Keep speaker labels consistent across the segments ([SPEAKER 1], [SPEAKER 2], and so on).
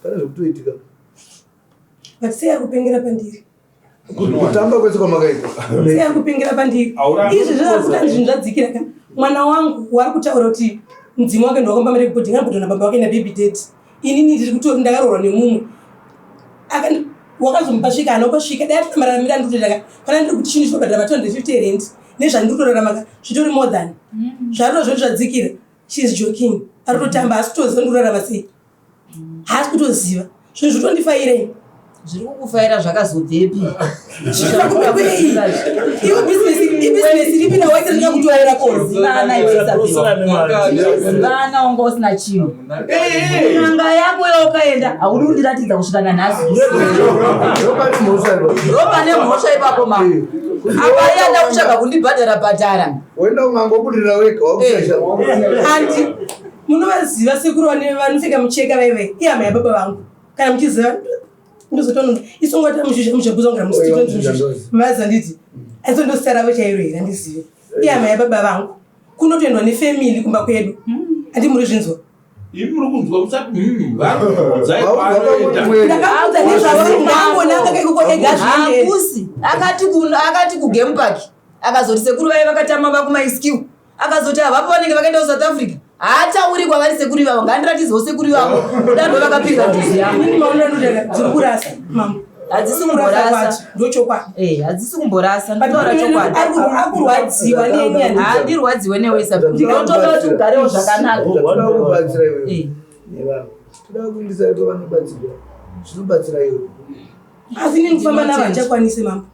[SPEAKER 1] Pane zvekutoitika.
[SPEAKER 2] But sei ari kupengera pandiri?
[SPEAKER 1] Kutamba kwese kwamakaita.
[SPEAKER 2] Sei ari kupengera pandiri? Izvi zvaari kuita zvinhu zvadzikira ka. Mwana wangu wari kutaura kuti mudzimu wake ndowakampa mari yekubhodhinga anobhodhwa nababa wake nababy daddy. Inini ndiri kutori ndakaroorwa nemumwe. Wakazomupa svika haana kupasvika dai atina mararamiro andiri kutoita ka. Kana ndiri kuti chinhu chinobhadhara pa 250 rent nezvandiri kutorarama ka zvitori more than. Zvaari kutoziva kuti zvadzikira. She is joking. Ari kutotamba asi kutoziva ndikurarama sei. Haasi kutoziva. Zvinhu zvotondifaira ini.
[SPEAKER 3] Zviri kukufaira zvakazobvepi?
[SPEAKER 2] Iwe business, ibusiness ripi nawaita ndingakutorera koro.
[SPEAKER 3] Zivana iwe Isabel. Zivana wanga usina chinhu. N'anga yako yawakaenda haudi kundiratidza kusvika nanhasi. Ropa nemhosva ipapo mama. Apa iye ada kutsvaga kundibhadhara bhadhara.
[SPEAKER 1] Woenda kun'anga wobudirira wega wakushaisha.
[SPEAKER 2] Andi munovaziva sekuru vane vanopfeka mucheka vaive ihama yababa vangu. Kana muchiziva ndozotoona isongota mushusha mushabuza kunga musitito maza nditi. Asi ndosita ravo chairo here andizive. Ihama yababa vangu. Kunotoendwa nefamily kumba kwedu. Andi muri zvinzwa.
[SPEAKER 4] Imi muri kunzwa musati varikuudzai kwaanoenda.
[SPEAKER 2] Ndakaudza nezvavo ndangonanga ikoko ega zviendere.
[SPEAKER 3] Hakusi. Akati ku akati ku game park. Akazoti sekuru vaye vakatama vakumaiskill. Akazoti havapo vanenge vakaenda kuSouth Africa. Haatauri kwavari sekuru ivavo, ngaandiratidzewo sekuru ivavo. Kudaro vakapinda njuzu yangu.
[SPEAKER 2] Inini maonero andinoita dziri kurasa mambo.
[SPEAKER 3] Hadzisi
[SPEAKER 2] Kurasa
[SPEAKER 3] kumborasa.
[SPEAKER 2] kwacho ndochokwadi.
[SPEAKER 3] Eh, hadzisi kumborasa.
[SPEAKER 2] But
[SPEAKER 3] Ndinotaura chokwadi.
[SPEAKER 2] Akurwadziwa neni handiti.
[SPEAKER 3] Handirwadziwe newe Isabel. Ndinotoda kuti ugarewo zvakanaka.
[SPEAKER 1] Toda kubatsira iwewe.
[SPEAKER 3] Eh.
[SPEAKER 1] Nevanhu. Toda kuindisa iwe vanobatsirwa. Zvinobatsira iwe.
[SPEAKER 2] Asi inini kufamba navo handichakwanisi mambo.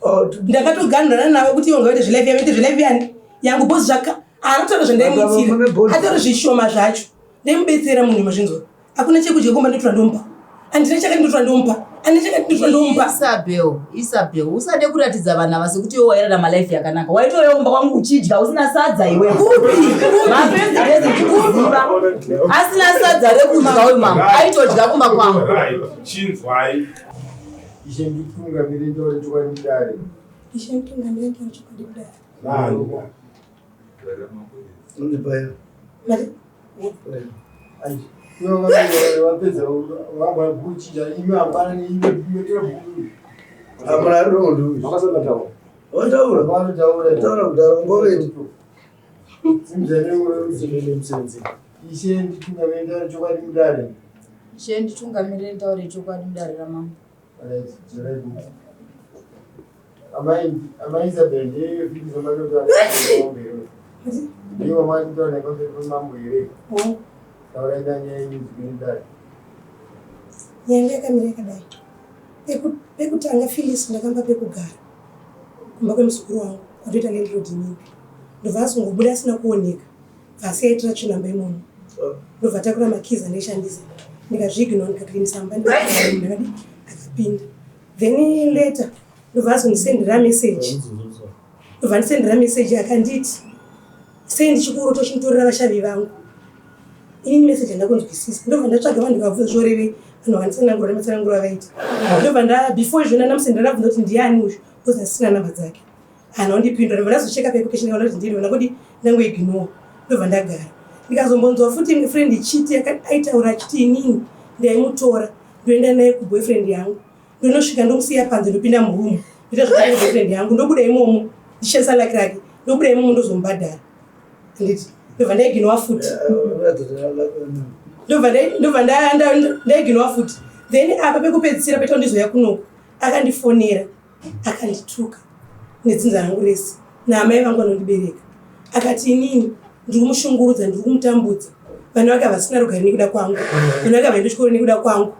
[SPEAKER 1] Oh,
[SPEAKER 2] Ndakatoganhurana navo kuti ivo ngavaite zvelife yavo ite zvelife yani yangu boss zvaka haana kutaura zvandaimuitira ataura zvishoma zvacho ndaimubetsera munhu mazvinzwa hakuna chekudya kumba ndotora ndomupa handina chakati ndotora ndomupa handina chakati ndotora ndomupa
[SPEAKER 3] Isabel, Isabel, usade kuratidza vanhu ava sekuti iwe wairarama life yakanaka. Waitouya kumba kwangu uchidya usina sadza iwewe.
[SPEAKER 2] Kupi?
[SPEAKER 3] Mapenzi bezi ndikuziva. Asina sadza rekudya uyu mama. Aitodya kumba kwangu.
[SPEAKER 4] Right, chinzwai.
[SPEAKER 5] Ishe nditungamire nditaure chokwadi mudare.
[SPEAKER 2] Ishe nditungamire nditaure chokwadi mudare.
[SPEAKER 4] Nani?
[SPEAKER 1] Unondibaya.
[SPEAKER 2] Mari.
[SPEAKER 5] Ai, ivo vapedza vabva kuchinja imi hapana neimwe tora bhuku.
[SPEAKER 1] Amuna ari rongo
[SPEAKER 5] Makasakataura.
[SPEAKER 1] Wataura.
[SPEAKER 5] Vanotaura.
[SPEAKER 1] Taura kudaro ngoreti.
[SPEAKER 5] Ishe nditungamire nditaure chokwadi mudare.
[SPEAKER 3] Ishe nditungamire nditaure chokwadi mudare ramambo.
[SPEAKER 5] Right, dzorai bhuku. Amai amai Isabel ndiye Phyllis wamatotaura naye here? Ndiye wamatotaura naye pamberi pamambo here?
[SPEAKER 2] Oh.
[SPEAKER 5] Taurai nanyaya yenyu dzikune dare.
[SPEAKER 2] Nyanga yakamira yakadai. Pekutanga Phyllis ndakamba pekugara kumba kwemuzukuru wangu kwatoita landlord inini. Ndobva azongobuda asina kuoneka. Bva asi aitira tsvinamba imomo. Ndobva atakura makeys andaishandisa. Ndikazviignore ndikacleanisa mumba ndikadii akapinda. Then later ndobva azondisendera message. Ndobva andisendera message akanditi sei ndichikurota uchinditorera vashavi vangu. Inini message handakunzwisisa. Ndobva ndatsvaga vanhu ndikabvunza zvorevei vanhu vakanditsanangura nematsananguro avaita. Ndobva nda before izvona ndamusendera ndabvunza kuti ndiani uyu because asisina namba dzake. Haana kundipindura ndobva ndazocheka paequation ndikaona kuti ndini ndangodi ndangoignore ndobva ndagara. Ndikazombonzwa futi imwe friend ichiti aitaura achiti inini ndaimutora ndoenda naye kuboyfriend yangu ndonosvika ndomusiya panze ndopinda muroom ndoita zvakare neboyfriend yangu ndobuda imomo ndichishandisa luck rake ndobuda imomo ndozomubhadhara handiti ndobva ndaiginowa futi ndobva ndobva ndaiginowa futi then apa pekupedzisira paita ndizoya kunoku akandifonera akandituka nedzinza rangu rese naamai vangu vanondibereka akati inini ndiri kumushungurudza ndiri kumutambudza vana vake havasina rugare nekuda kwangu vana vake havaendi kuchikoro nekuda kwangu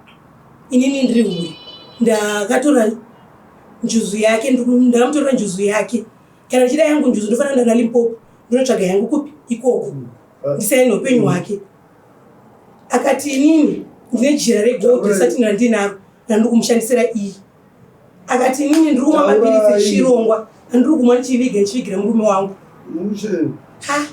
[SPEAKER 2] inini ndiri hure ndakatora njuzu yake ndakamutorera njuzu yake kana ndichida yangu njuzu ndofanira kuenda naLimpopo ndinotsvaga yangu kupi ikoko ndisiyane neupenyu hwake akati inini ndine jira regold risati randinaro randiri kumushandisira iyi akati inini ndiri kumwa mapiritsi echirongwa andiri kumwa ndichiviga ndichivigira murume wangu ha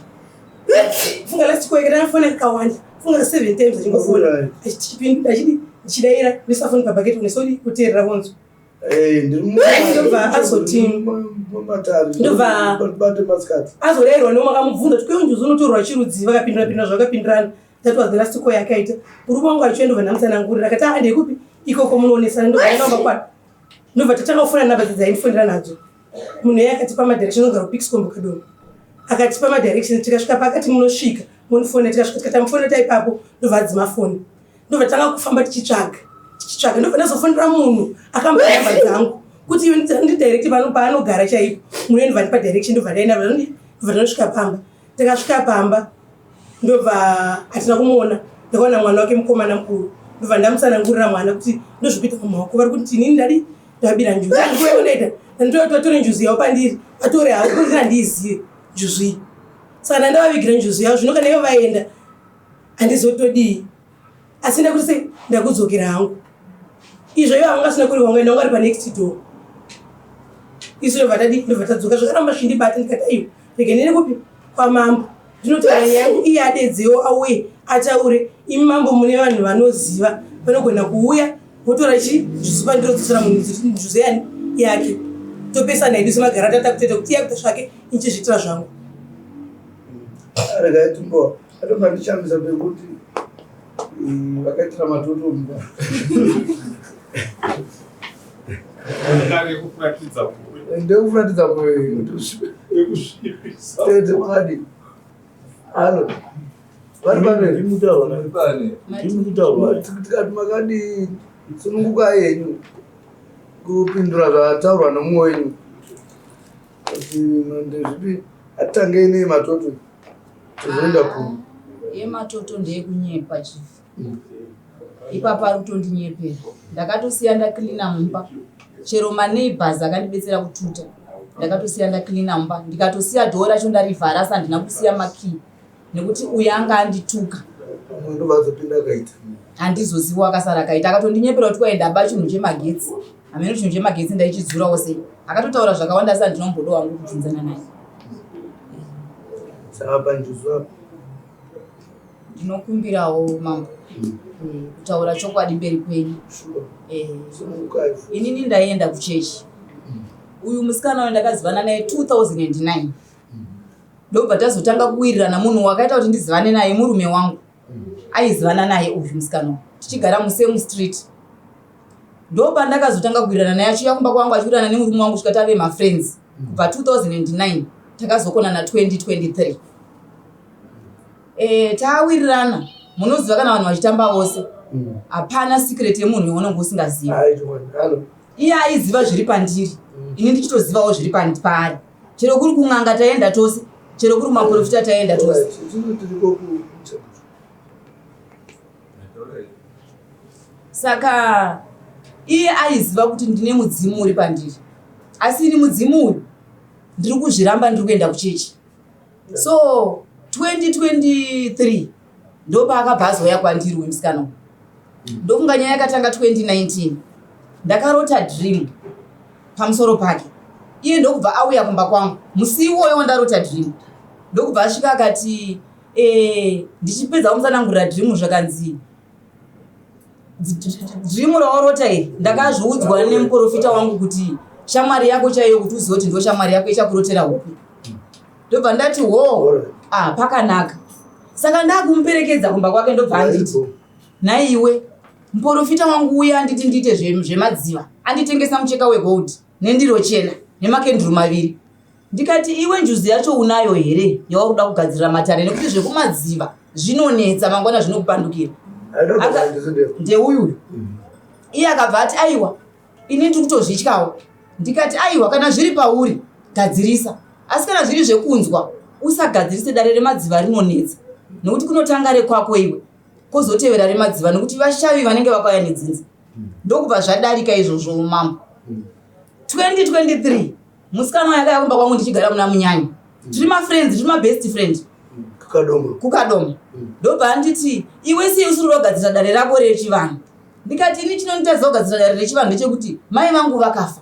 [SPEAKER 2] funga last week ndakafona kakawanda funga 7 times achingofona achidi ndichidaira ndisafoni pabhaketi unesodi kuteerera vonzwa ndobva azoti ndobva azorairwa neumwe akamubvunza kuti kweunjuzu unotorwa chirudzi vakapindura pindura zvakapindirana. That was the last call yakaita. Murume wangu achiuya ndobva ndamutsanangurira akati ah ndekupi ikoko munoonesana ndobva ndaenda kwani. Ndobva tatanga kufona namba dzaindifonera nadzo. Munhu iye akatipa madirection anogara kuPixcombe Kadoma. Akatipa madirection tikasvika paakati munosvika mondifonera tikasvika tikati amufonera taipapo ndobva adzima foni. Ndobva tatanga kufamba tichitsvaga tichitsvaga ndobva ndazofonera munhu akampa namba dzangu kuti iwe ndidirect pano paanogara chaipo munhu ndobva ndipa direction ndobva ndaenda ndobva ndanosvika pamba. Takasvika pamba ndobva hatina kumuona ndakaona mwana wake mukomana mukuru ndobva ndamutsanangurira mwana kuti ndozvikuita mama wako vari kuti inini ndadi ndabira njuzu andikuoneta ndandoti vatore njuzu yavo pandiri vatore havo kuti handiizive njuzu iyi saka ndandavavigira njuzu yavo zvino kana ivo vaenda handizotodii asi ndakuti sei ndakudzokera hangu izvo ivo vanga vasina kuri wangu enda wanga vari panext door isu ndobva tadi ndobva tadzoka zvakaramba zvindibata ndikati aiwa rege ndine kupi kwamambo ndinotaura nyaya yangu iye adedzewo auye ataure imi mambo mune vanhu vanoziva vanogona kuuya votora chi zvizupa ndirodzosera munhu njuzu yani yake topesana hedu semagara tatakutoita kuti iye akuita zvake inchizviitira zvangu
[SPEAKER 1] regai tumboa Atongandishamisa pekuti mm, vakaitira matoto mumba.
[SPEAKER 4] Ndekufuratidza mwoyo.
[SPEAKER 1] Ndekufuratidza mwoyo.
[SPEAKER 4] Yekusvipisa.
[SPEAKER 1] Tete wakadi. Halo. Vari pane.
[SPEAKER 6] Ndimutaura. Pane. Ndimutaura.
[SPEAKER 1] Tikati makadi sununguka yenyu kupindura zvataurwa nomumwe wenyu. Kuti ndezvipi atangei nei matoto. Tozoenda ku
[SPEAKER 3] yematoto ndeyekunyepa chief ipapa ari kutondinyepera ndakatosiya ndacleana mumba chero maneighbors akandibetsera kututa ndakatosiya ndacleana mumba ndikatosiya dhoo racho ndarivhara asi handina kusiya makey nekuti uyo anga andituka
[SPEAKER 1] Umwe ndobva azopinda akaita.
[SPEAKER 3] handizoziva akasara akaita akatondinyepera kuti kwai ndaba chinhu chemagetsi hameno chinhu chemagetsi ndaichidzurawo sei akatotaura zvakawanda asi handina mbodo wangu kubvunzana naye
[SPEAKER 1] Saka panjuzu apo.
[SPEAKER 3] Ndinokumbirawo mambo eh, kutaura chokwadi mberi kwenyu.
[SPEAKER 1] Sure.
[SPEAKER 3] Eh,
[SPEAKER 1] Sunungukai.
[SPEAKER 3] inini ndaienda kuchechi. Uyu musikana uyu ndakazivana naye 2009. Ndobva tazotanga kuwirirana munhu wakaita kuti ndizivane naye murume wangu. Aizivana naye uyu musikana uyu. Tichigara musame street. Ndopandakazotanga kuwirirana naye achiuya kumba kwangu achiwirirana nemurume wangu kusvika tave mafriends. Kubva 2009 takazokonana 2023. E, tawirirana munoziva kana vanhu vachitamba vose hapana secret yemunhu yaunenge usingazivi. Iye aiziva zviri pandiri ini ndichitozivawo zviri paari. Chero kuri kun'anga taenda tose, chero kuri kumaprofita taenda tose. Saka iye aiziva kuti ndine mudzimu uri pandiri, asi ini mudzimu uyu ndiri kuzviramba, ndiri kuenda kuchechi. So 2023 ndopaakabva azouya kwandiri uyu musikana uyu. Ndofunga nyaya yakatanga 2019 ndakarota dream pamusoro pake, iye ndokubva auya kumba kwangu musi iwoyo wandarota dream, ndokubva asvika akati eh, ndichipedza kumutsanangurira dream zvakanzi dream rawarota iri ndakazviudzwa nemuprofita wangu kuti shamwari yako chaiyo kuti uzive kuti ndo shamwari yako ichakurotera hope. Ndobva ndati ho, ah, pakanaka. Saka ndakumuperekedza kumba kwake ndobva anditi nhaiwe muprofita wangu uya anditi ndiite zvemadziva anditengesa mucheka wegold nendiro chena nemakenduru maviri. Ndikati iwe njuzu yacho unayo here yawakuda kugadzirira matare nekuti zvekumadziva zvinonetsa mangwana zvinokupandukira. Ndeuyu iye akabva ati aiwa ini ndiri kutozvityawo. Ndikati aiwa kana zviri pauri gadzirisa, asi kana zviri zvekunzwa usagadzirise, dare remadziva rinonetsa nekuti kunotanga rekwako iwe kozotevera remadziva nekuti vashavi vanenge vakauya nedzinza. Ndokubva zvadarika izvozvo mambo. 2023 musikana uyu akauya kumba kwangu ndichigara muna Munyanya, tiri mafriends, tiri mabest friend
[SPEAKER 1] Kukadoma.
[SPEAKER 3] Kukadoma. Ndobva anditi iwe sei usiri kugadzira dare rako rechivanhu? Ndikati ini chinonditadza kugadzira dare rechivanhu ndechekuti mai vangu vakafa,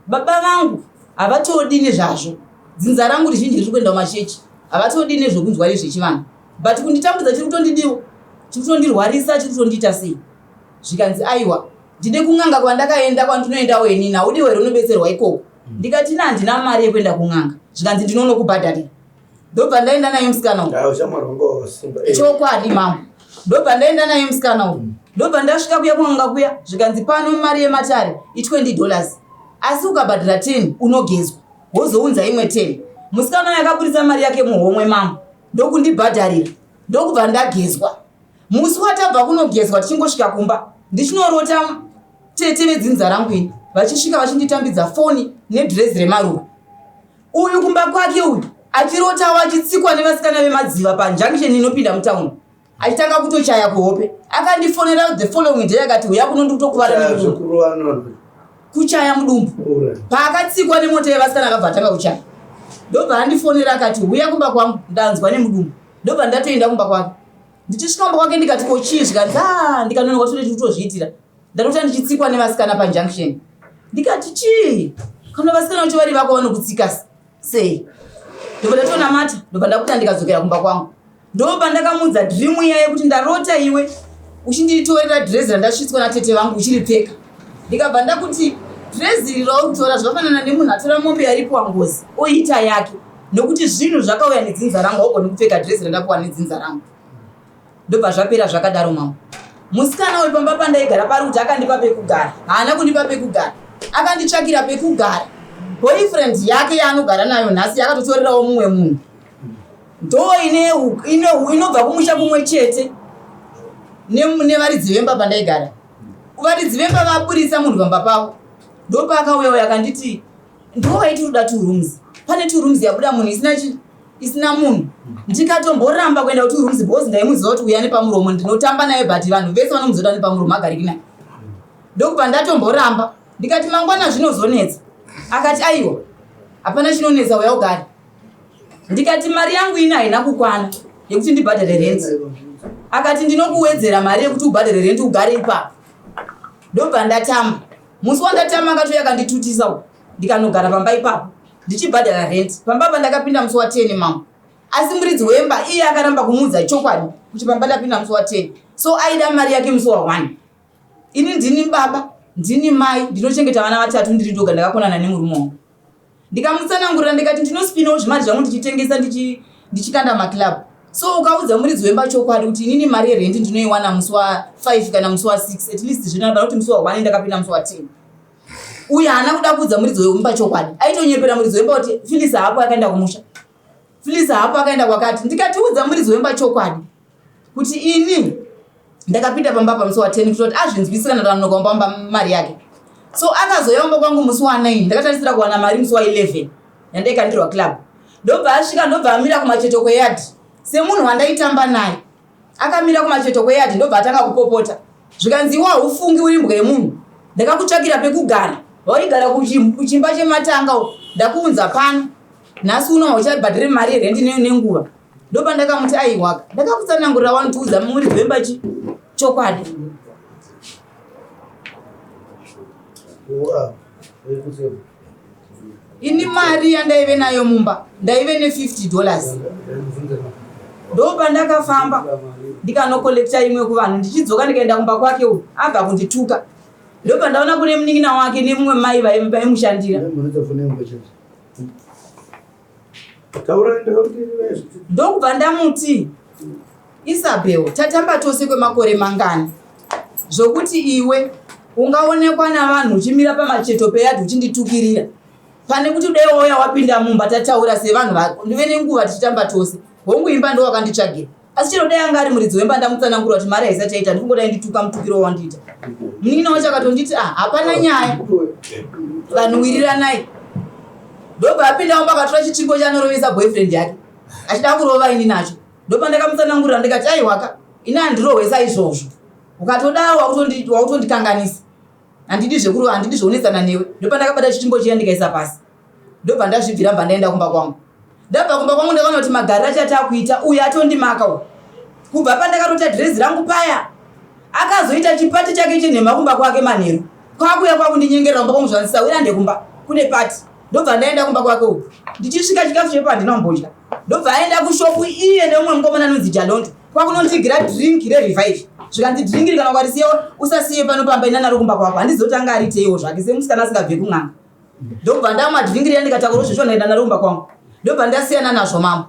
[SPEAKER 3] baba vangu havatodi nezvazvo, dzinza rangu rizhinji riri kuenda kumachechi havatodi nezvekunzwa nezvechivanhu, but kunditambudza chiri kutondidiwo, chiri kutondirwarisa, chiri kutondiita sei. Zvikanzi aiwa ndide kun'anga kwandakaenda kwandinoendawo inini haudiwo here unobetserwa ikoko. Ndikati ini handina mari yekuenda kun'anga. Zvikanzi ndinonokubhadharira. Ndobva ndaenda naye musikana uyu.
[SPEAKER 1] Shamwari wanga wakasimba.
[SPEAKER 3] Chokwadi mambo. Ndobva ndaenda naye musikana uyu. Ndobva ndasvika kuya kun'anga kuya, zvikanzi pano mari yematare i20 dollars. Asi ukabhadhara 10 unogezwa, wozounza imwe 10. Musikana uyu akaburitsa mari yake muhomwe mambo, ndokundibhadharira, ndokubva ndagezwa. Musi watabva kunogezwa tichingosvika kumba, ndichinorota tete vedzinza rangu ini vachisvika vachinditambidza foni nedhirezi remaruva. Uyu kumba kwake uyu achirotawo achitsikwa nevasikana vemadziva panjunction inopinda mutauni achitanga kutochaya kuhope. Akandifonera the following day akati uya kuno ndikutokuvara nemudumbu. Kuchaya mudumbu. Paakatsikwa nemota yevasikana akabva atanga kuchaya. Ndobva andifonera akati huya kumba kwangu ndanzwa nemudumbu. Ndobva ndatoenda kumba kwake. Ndichisvika kumba kwake ndikati ko chii zvikanzi ah ndikanonoka tode kutozviitira. Ndatota ndichitsikwa nevasikana panjunction. Ndikati chii? Kana vasikana vacho vari vako vanokutsika sei? Ndobva ndatonamata, ndobva ndakuta ndikadzokera kumba kwangu. Ndopandakamuudza dream iya yekuti ndarota iwe uchinditorera dress randasvitswa natete vangu uchiripfeka. Ndikabva ndakuti dress iri rauri kutora zvakafanana nemunhu atora mombe yaripiwa ngozi oiita yake nokuti zvinhu zvakauya nedzinza rangu haugoni kupfeka dress randapiwa nedzinza rangu. Ndobva zvapera zvakadaro mambo. Musikana uyu pamba pandaigara pari kuti akandipa pekugara. Haana kundipa pekugara. Akanditsvakira pekugara. Boyfriend yake yaanogara nayo nhasi yakatotorerawo mumwe munhu. Ndo ine ine inobva kumusha kumwe chete nevaridzi vemba pandaigara. Varidzi vemba vaburitsa munhu pamba pavo. Ndopaakauya uyo akanditi ndowaiti ruda two rooms. Pane two rooms yabuda munhu isina chi isina munhu. Ndikatomboramba kuenda ku two rooms because ndaimuziva kuti uya nepamuromo ndinotamba naye but vanhu vese vanomuziva kuti nepamuromo agariki naye. Ndokubva ndatomboramba ndikati mangwana zvinozonetsa. Akati aiwa hapana chinonetsa uya ugare. Ndikati mari yangu ini haina kukwana yekuti ndibhadhare rent. Akati ndinokuwedzera mari yekuti ubhadhare rent ugare ipapo. Ndobva ndatamba. Musi wandatama akatouya akanditutisa uko ndikanogara pamba ipapo ndichibhadhara rent. Pamba apa ndakapinda musi wa 10 mambo. Asi muridzi wemba iye akaramba kumuudza chokwadi kuti pamba ndapinda musi wa 10. So aida mari yake musi wa 1. Ini ndini baba, ndini mai, ndinochengeta vana vatatu ndiri ndoga ndakakonana nemurume wangu. Ndikamutsanangurira ndikati ndinospinawo zvimari zvangu ndichitengesa ndichikanda maclub. So ukaudza muridzi wemba chokwadi kuti inini mari yerent ndinoiwana musi wa 5 kana musi wa 6 at least zvinobara kuti musi wa 1 ndakapinda musi wa 10. Uyu haana kuda kuudza muridzi wemba chokwadi. Aitonyepera muridzi wemba kuti Phyllis haapo akaenda kumusha. Phyllis haapo akaenda kwakati. Ndikatiudza muridzi wemba chokwadi kuti ini ndakapinda pamba pa musi wa 10 kutoti azvinzwisisa kana ndanonoka kumba mari yake. So akazouya kumba kwangu musi wa 9 ndakatarisira kuwana mari musi wa 11 yandaikandirwa club. Ndobva asvika ndobva amira kumacheto kweyadhi semunhu wandaitamba naye. Akamira kumacheto kweyadhi ndobva atanga kupopota. Zvikanzi iwe haufungi uri imbwa yemunhu. Ndakakutsvakira pekugara. Waigara kuchimba chematanga uko. Ndakuunza pano. Nhasi uno hauchabhadhari mari yerendi nenguva. Ndopandakamuti aiwaka. Ndakakutsanangurira wandiudza muridzi wemba chi chokwadi. Ini mari yandaive nayo mumba ndaive ne 50 dollars. Ndopandakafamba ndikanokolekta imwe kuvanhu ndichidzoka ndikaenda kumba kwake uyu abva kundituka. Ndopandaona kune munin'ina wake nemumwe mai vaimushandira. Ndokubva ndamuti Isabel tatamba tose kwemakore mangani zvokuti iwe ungaonekwa navanhu uchimira pamacheto peyadhi uchinditukirira pane kuti dai wauya wapinda mumba tataura sevanhu ndive nenguva tichitamba tose. Hongu imba ndowakanditsvagira asi chero dai anga ari muridzi wemba ndamutsanangura kuti mari haisati yaita ndikungodai ndituka mutukiro wandiita. Munin'ina wacho akatonditi ah hapana nyaya vanhu wiriranai. Ndobva apinda mumba akatora chitsvimbo chaanorovesa boyfriend yake achida kurova ini nacho. Ndopandakamutsanangurira ndikati aiwaka ini handirohwe saizvozvo ukatodaro wakutondikanganisa handidi zvekurova handidi zvekunetsana newe. Ndopandakabata chitsvimbo chiya ndikaisa pasi ndobva ndazvibvira mbva ndaenda kumba kwangu. Ndabva kumba kwangu ndakaona kuti magariro acho atakuita uyu atondimaka uyu. Kubva pandakarota dhirezi rangu paya akazoita chipati chake chenhema kumba kwake manheru kwakuya kwakundinyengerera kumba kwangu zvanzi sawira ndekumba kune pati. Ndobva ndaenda kumba kwake uku ndichisvika chikafu chepo handina kumbodya. Ndobva aenda kushopu iye neumwe mukomana anonzi Jalondo kwakunondigira drink rerevive zvikanzi drink iri kana ukarisiya usasiye pano pamba ina naro kumba kwako. Handizivi kuti anga ariteiwo zvake semusikana asingabve kun'anga. Ndobva ndamwa drink riya ndikatakura zvezvo ndaenda naro kumba kwangu. Ndobva ndasiyana nazvo mambo.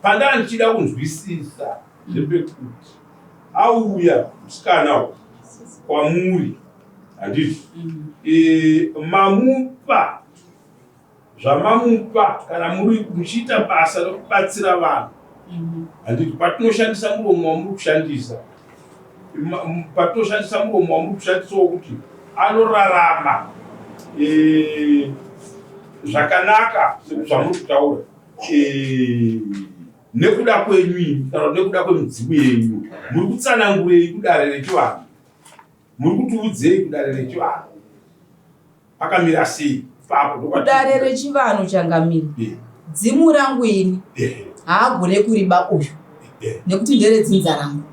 [SPEAKER 4] Pandaa ndichida kunzwisisa ndepekuti auya musikana uyu kwamuri handiti e, mamupa zvamamupa kana muri muchiita basa rekubatsira vanhu handiti patinoshandisa muromo wamuri kushandisa patinoshandisa muromo wamuri kushandisa wokuti anorarama e, zvakanaka sezvamuri kutaura e, nekuda kwenyu imi kana nekuda kwemidzimu yenyu muri kutsanangurei kudare rechivanhu muri kutiudzei kudare rechivanhu pakamira sei ipapo
[SPEAKER 3] kudare rechivanhu changamire dzimu rangu ini haagone kuriba uyu nekuti nderedzinza rangu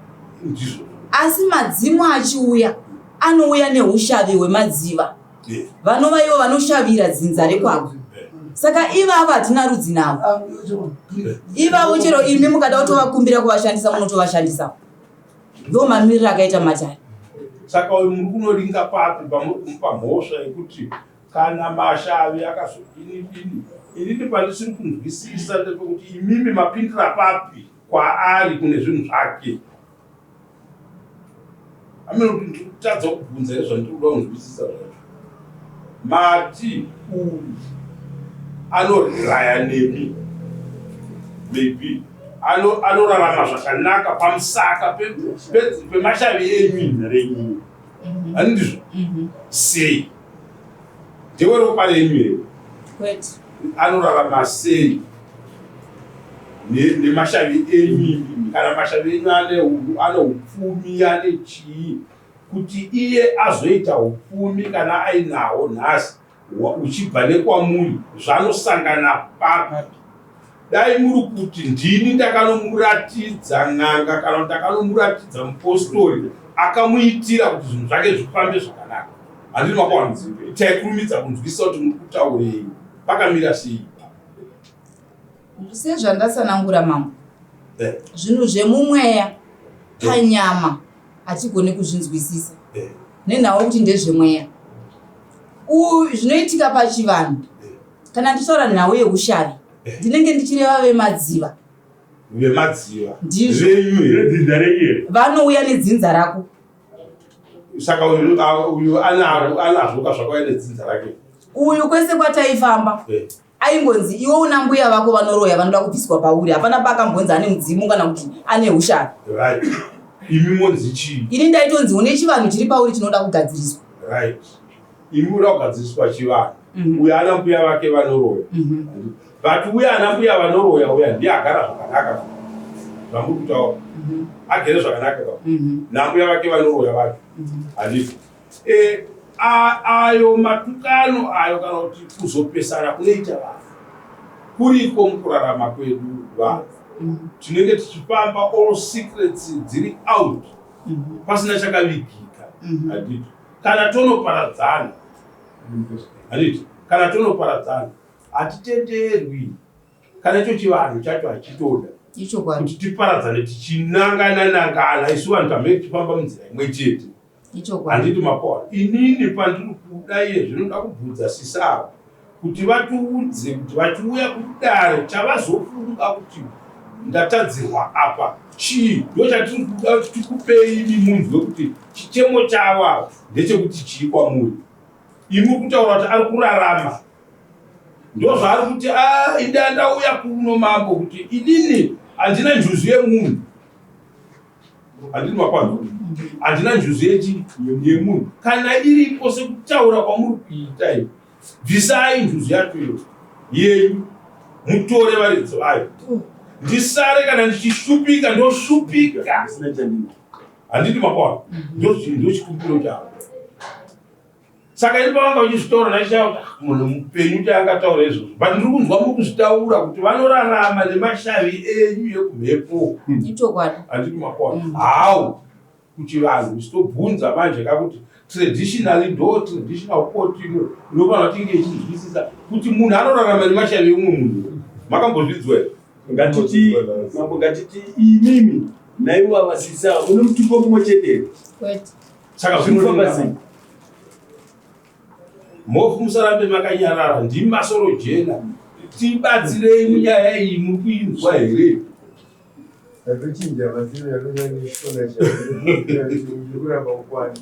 [SPEAKER 3] asi madzimu achiuya anouya neushavi hwemadziva vanova ivo vanoshavira dzinza rekwako saka ivavo hatina rudzi navo ivavo chero imi mukada kutovakumbira kuvashandisa munotovashandisa ndo mamiriro akaita matare
[SPEAKER 4] saka uyu muri kunoringa papi pamuri kumupa mhosva yekuti kana mashavi akazodinidini inini pandisiri kunzwisisa ndepekuti imimi mapindira papi kwaari kune zvinhu zvake amene kuti ndiri kutadza kubvunza here zvandiri kuda kunzwisisa zvacho mati uyu anoraya nemi maybe anorarama zvakanaka pamusaka pemashavi enyu renyu hani ndizvo sei ndeweropa renyu here
[SPEAKER 3] kwete
[SPEAKER 4] anorarama sei nemashavi enyu kana mashavi enyu ane upfumi ane chii kuti iye azoita upfumi kana ainawo nhasi uchibva nekwamuri zvanosangana papi dai muri kuti ndini ndakanomuratidza n'anga kana ndakanomuratidza mupostori akamuitira kuti zvinhu zvake zvifambe zvakanaka handini makwana taikurumidza kunzwisisa kuti muri kutaurei pakamira sei
[SPEAKER 3] Sezvandatsanangura mambo, zvinhu zvemumweya panyama hatigoni kuzvinzwisisa nenhau kuti ndezvemweya. Zvinoitika pachivanhu, kana ndichitaura nhau yeushavi, ndinenge ndichireva vemadziva.
[SPEAKER 4] Vemadziva
[SPEAKER 3] ndizvo
[SPEAKER 4] venyu here? Dzinza renyu here?
[SPEAKER 3] Vanouya nedzinza rako.
[SPEAKER 4] Saka uyu anazvo ka zvakauya nedzinza rake
[SPEAKER 3] uyu kwese kwataifamba aingonzi iwe una mbuya vako vanoroya vanoda kubviswa pauri hapana paakambonzi ane mudzimu kana kuti ane ushavi
[SPEAKER 4] right imi monzi chii
[SPEAKER 3] ini ndaitonzi une chivanhu chiri pauri chinoda kugadziriswa
[SPEAKER 4] right imi uda kugadziriswa chivanhu uyo ana mbuya vake vanoroya but uyo ana mbuya vanoroya uya ndiye agara zvakanaka zvamuri kutaura agere zvakanaka ka nambuya vake vanoroya vacho handiti e, ayo matukano ayo kana kuti kuzopesana kunoita vanhu kuriko mukurarama kwedu vanhu tinenge tichifamba all secrets dziri out pasina chakavigika handiti kana tonoparadzana handiti kana tonoparadzana hatitenderwi kana icho chivanhu chacho hachitoda
[SPEAKER 3] ichokwadi
[SPEAKER 4] kuti tiparadzane tichinangana nangana isu vanhu tamhei tichifamba munzira imwe chete
[SPEAKER 3] ichokwadi
[SPEAKER 4] handiti mapoa inini pandiri kuda iye zvinoda kubvunza sisi ava kuti vatiudze kuti vachiuya kudare chavazofunga kuti ndatadzirwa apa chii ndo chatiri kuda kuti tikupei imi munzwe kuti chichemo chavo ava ndechekuti chii kwamuri imi kutaura kuti ari kurarama ndozvaari kuti ah, inda ndauya kuno mambo kuti inini handina njuzu yemunhu handini makwanza handina njuzu yechi yemunhu kana iripo sekutaura kwamuri kuita iyo bvisai njuzu yacho iyo yenyu mutore varidzi vayo ndisare kana ndichishupika ndoshupika handiti makwana ndochikumbiro chavo saka ini pavanga vachizvitaura ndachitaura kuti ah, munhu mupenyu kuti angataura izvozvo but ndiri kunzwa muri kuzvitaura kuti vanorarama nemashavi enyu ekumhepo
[SPEAKER 3] ichokwadi
[SPEAKER 4] handiti makona how kuchivanhu uchitobvunza manje kakuti traditionally ndo traditional court ino inofanira kuti inge ichinzwisisa kuti munhu anorarama nemashavi eumwe munhu makambozvinzwa here
[SPEAKER 7] Ngatiti mambo, ngatiti imimi naivo avasisa mune mutupo mumwe chete here?
[SPEAKER 3] Kwete.
[SPEAKER 4] Saka
[SPEAKER 7] zvinofamba sei?
[SPEAKER 4] Mhofu musarambe makanyarara, ndimi masoro jena. Tibatsirei munyaya iyi, muri kuinzwa here?
[SPEAKER 5] Ndatochinja mazino yatonyanya neshona chaikuramba kukwana.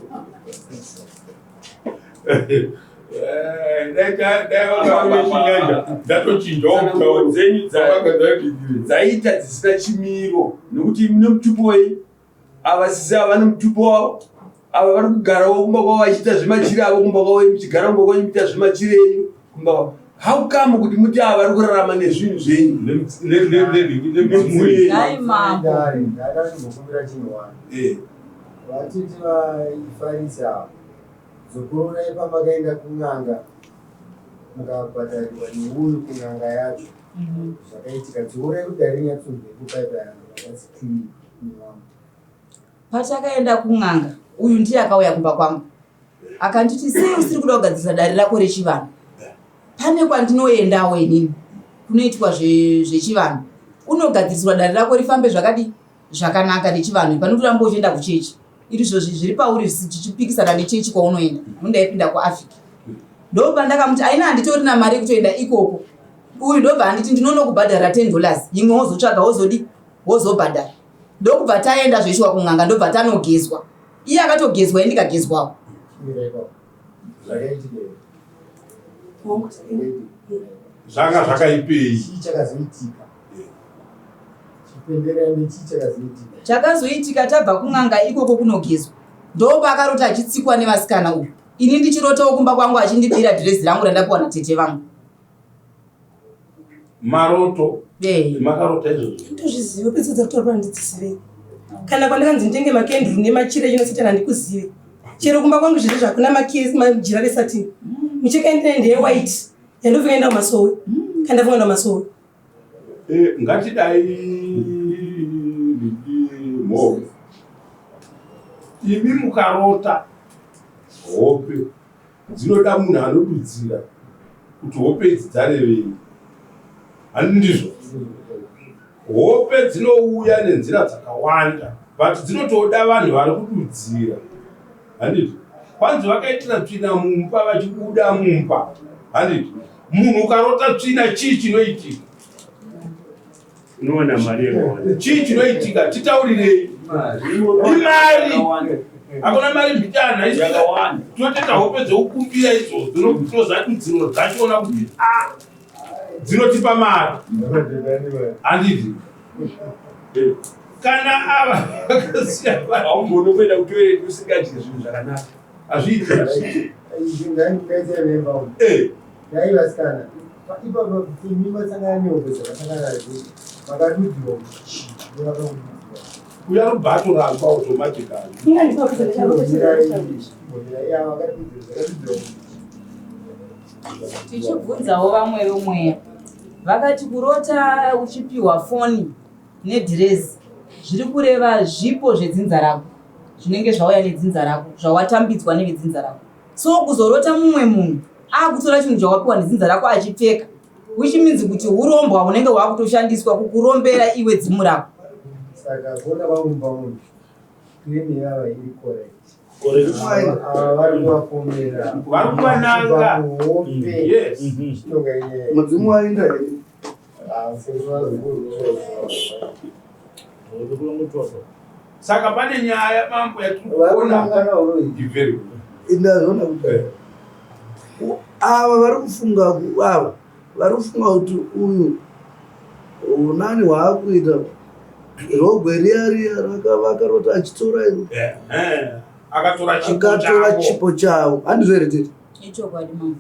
[SPEAKER 4] Ndatochinjawo
[SPEAKER 7] dzenyu dzaita dzisina chimiro nekuti mune mutupo wei ava sisi ava vane mutupo wavo ava vari kugarawo kumba kwavo vachiita zvemachira avo kumba kwavo muchigara kumba kwenyu muchiita zvemachira enyu kumba kwavo how come kuti muti ava vari kurarama nezvinhu zvenyu nemhuri
[SPEAKER 3] Dai mambo.
[SPEAKER 5] Dare, ndakazombokumbira chinhu wani.
[SPEAKER 7] yenyu
[SPEAKER 5] Vatete vaifarisa ava. Dzokororai pamakaenda kun'anga mukabhadharirwa neuyu kun'anga yacho. Zvakaitika dzokorai kuti dare rinyatsonzwe paipa vakatsi clean nevamwe.
[SPEAKER 3] Patakaenda kun'anga uyu ndiye akauya kumba kwangu akanditi sei usiri kuda kugadzirisa dare rako rechivanhu pane kwandinoendawo inini kunoitwa zvechivanhu unogadziriswa dare rako rifambe zvakadii zvakanaka nechivanhu pane kuti ramba uchienda kuchechi iri zvozvi zviri pauri zvichipikisana nechechi kwaunoenda undaipinda kuafrica ndopandakamuti aina handitorina mari yekutoenda ikoko uyu ndobva anditi ndinonokubhadhara 10 dollars imwe wozotsvaga wozodi wozobhadhara ndokubva taenda zveshuwa kun'anga ndobva tanogezwa iye akatogezwa ini ndikagezwawo
[SPEAKER 5] Chimira ipapo. Zvakaitika here?
[SPEAKER 2] Hongu, takaenda.
[SPEAKER 4] Zvanga zvakaipei?
[SPEAKER 5] Chii chakazoitika? Chipenderai nechii chakazoitika?
[SPEAKER 3] Chakazoitika tabva kun'anga ikoko kunogezwa ndopakarota achitsikwa nevasikana uyu ini ndichirotawo kumba kwangu achindibira dhirezi rangu randapiwa natete vangu.
[SPEAKER 4] Maroto makarota izvozvo?
[SPEAKER 2] Ndozviziva pedza dzakutaura pana ndidzizivei. Kana kwandakanzi nditenge makenduru nemachira echinosetani handikuzive. Chero kumba kwangu zviri zvakuna majira resatini. Micheka yandinayo ndeye white yandopfeka enda kumasowe. Kana ndafunga kuenda kumasowe.
[SPEAKER 4] Ngatidai mhofu imi mukarota hope dzinoda munhu anodudzira kuti hope idzi dzarevei handi ndizvo hope dzinouya nenzira dzakawanda but dzinotoda vanhu vari kududzira handiti kwanzi vakaitira tsvina mumba vachibuda mumba handiti munhu ukarota tsvina chii chinoitika
[SPEAKER 7] Unowana mari yakawanda.
[SPEAKER 4] Chii chinoitika? Titaurirei. Imari. Hakuna mari mbichana.
[SPEAKER 7] Yakawanda.
[SPEAKER 4] Tinotoita hope dzekukumbira idzodzo nokutoza dudziro dzachona kuti ah dzinotipa mari. Handiti. Kana ava vakasiya vanhu.
[SPEAKER 7] Haugoni kuenda kutoilet usingadyi zvinhu zvakanaka.
[SPEAKER 4] Hazviiti.
[SPEAKER 5] Hazviiti. Dai vasikana ipapa imi masangana nehope dzakasangana nadzo makadudzirwa kuti chii nevakakududzira.
[SPEAKER 4] Uya rubhato ramba automatically.
[SPEAKER 3] Tichibvunzawo vamwe vemweya vakati kurota uchipiwa foni nedhirezi zviri kureva zvipo zvedzinza rako zvinenge zvauya nedzinza rako zvawatambidzwa nevedzinza rako. So kuzorota mumwe munhu akutora chinhu chawapiwa nedzinza rako achipfeka which means kuti hurombwa hunenge hwakutoshandiswa kukurombera iwe dzimu rako.
[SPEAKER 5] Saka kuona kwangu munhu claim yava iri correct.
[SPEAKER 4] Correct.
[SPEAKER 5] Ava vari kuvapomera.
[SPEAKER 4] Vari kuvananga.
[SPEAKER 5] Hope.
[SPEAKER 4] Yes.
[SPEAKER 5] Chinonga inyaya.
[SPEAKER 1] Mudzimu wainda here?
[SPEAKER 5] Ah, sekuru vazukuru.
[SPEAKER 4] Saka pane nyaya mambo yatiri kuona.
[SPEAKER 5] Varunangana uroyi.
[SPEAKER 4] Very good.
[SPEAKER 1] Ndazviona kuti ava vari kufunga ava vari kufunga kuti uyu unani hwaakuita rogwe riya riya rakavarota achitora iro
[SPEAKER 4] Akatora chipo
[SPEAKER 1] akatora
[SPEAKER 4] chavo.
[SPEAKER 1] chipo chavo handizvo here tete?
[SPEAKER 3] Ichokwadi mama.